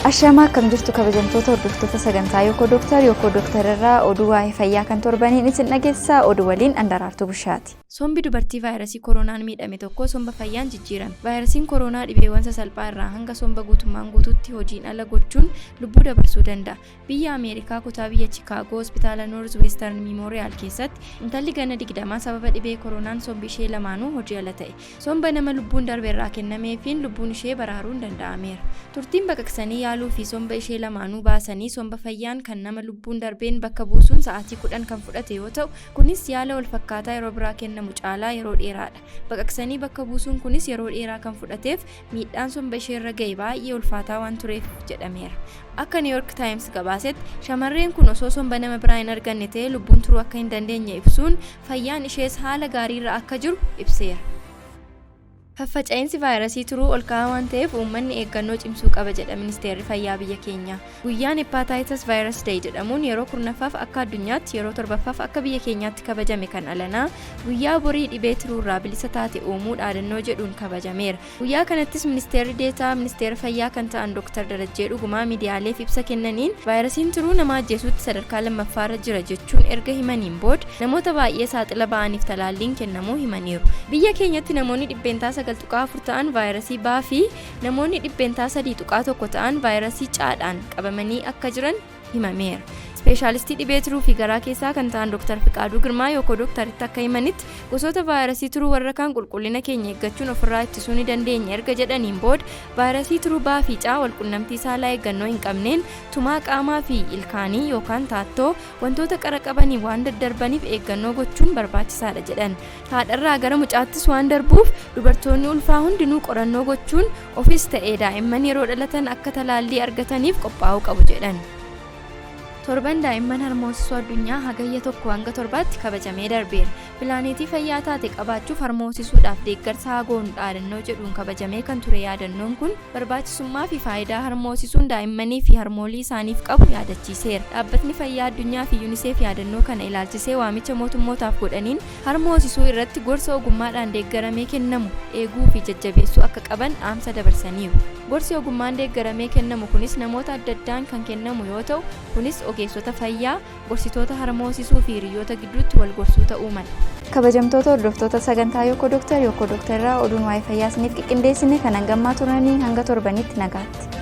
Ashamaa, akkam jirtu kabajamtoota hordoftoota sagantaa Yookoo Dooktar? Yookoo Dooktar irraa oduu waa'ee fayyaa kan torbaniin isin dhageessisaa. Oduu waliin Andaraartuu Bushaati. Sombi dubartii vaayirasii koronaan miidhame tokko somba fayyaan jijjiirame. Vaayirasiin koronaa dhibeewwan sasalphaa irraa hanga somba guutummaan guutuutti hojiin ala gochuun lubbuu dabarsuu danda'a. Biyya Ameerikaa, kutaa biyya Chikaagoo, hospitaala Noorz Weestern Miimooriyaal keessatti intalli ganna 20 sababa dhibee koronaan sombi ishee lamaanuu hojii ala ta'e. Somba nama lubbuun darbe irraa kennameefiin lubbuun ishee baraaruun danda'ameera. Turtiin baqaqsanii yaaluu fi somba ishee lamaanuu baasanii somba fayyaan kan nama lubbuun darbeen bakka buusuun sa'aatii 10 kan fudhate yoo ta'u, kunis yaala walfakkaataa yeroo biraa kennamu caalaa yeroo dheeraadha. Baqaqsanii bakka buusuun kunis yeroo dheeraa kan fudhateef miidhaan somba isheerra ga'e baay'ee ulfaataa waan tureef jedhameera. Akka New York Times gabaasetti, shamarreen kun osoo somba nama biraa hin arganne ta'ee lubbuun turuu akka hin dandeenye ibsuun, fayyaan ishees haala gaariirra akka jiru ibseera. Faffaca'iinsi vaayirasii tiruu olka'aa waan ta'eef uummanni eeggannoo cimsuu qaba jedha Ministeerri Fayyaa biyya keenyaa. Guyyaan Hepatitis Virus Day jedhamuun yeroo 10ffaaf akka addunyaatti, yeroo 7ffaaf akka biyya keenyaatti kabajame kan alanaa, "Guyyaa borii dhibee tiruurraa bilisa taate uumuu" dhaadannoo jedhuun kabajameera. Guyyaa kanattis Ministeerri Deetaa Ministeera Fayyaa kan ta'an Dr. Darajjee Dhugumaa miidiyaaleef ibsa kennaniin, vaayirasiin tiruu nama ajjeesuutti sadarkaa lammaffaarra jira jechuun erga himaniin booda, namoota baay'ee saaxila ba'aniif talaalliin kennamuu himaniiru. Biyya keenyatti namoonni %9.4 ta'an vaayirasii B fi namoonni %3.1 ta'an vaayirasii C dhaan qabamanii akka jiran himameera. Ispeeshaalistii dhibee tiruu fi garaa keessaa kan ta'an Dr. Fiqaaduu Girmaa Yookoo Dooktaritti akka himanitti, gosoota vaayirasii tiruu warra kaan qulqullina keenya eeggachuun ofirraa ittisuu ni dandeenya erga jedhaniin booda, vaayirasii tiruu B fi C walqunnamtii saalaa eeggannoo hin qabneen, tumaa qaamaa fi ilkaanii yookaan taattoo, wantoota qara qabaniin waan daddarbaniif eeggannoo gochuun barbaachisaadha jedhan. Haadharraa gara mucaattis waan darbuuf dubartoonni ulfaa hundinuu qorannoo gochuun ofis ta'ee daa'imman yeroo dhalatan akka talaallii argataniif qophaa'uu qabu jedhan. Torban daa'imman harmoosisuu addunyaa Hagayya 1 hanga 7tti kabajamee darbeera. "Pilaaneetii fayyaa taate qabaachuuf harmoosisuudhaaf deeggarsa haa goonu" dhaadannoo jedhuun kabajamee kan ture yaadannoon kun, barbaachisummaa fi faayidaa harmoosisuun daa'immanii fi harmoolii isaaniif qabu yaadachiiseera. Dhaabbatni Fayyaa Addunyaa fi Unicef yaadannoo kana ilaalchisee waamicha mootummootaaf godhaniin, harmoosisuu irratti gorsa ogummaadhaan deeggaramee kennamu eeguu fi jajjabeessuu akka qaban dhaamsa dabarsaniiru. Gorsi ogummaan deeggaramee kennamu kunis namoota adda addaan kan kennamu yoo ta'u, kunis ogeessota fayyaa, gorsitoota harmoosisuu fi hiriyyoota gidduutti wal gorsuu ta'uu mala. Kabajamtoota hordoftoota sagantaa Yookoo Dooktar, Yookoo Dooktar irraa oduun waa'ee fayyaa isiniif qiqqindeessine kan hangammaa turanii. Hanga torbanitti nagaatti.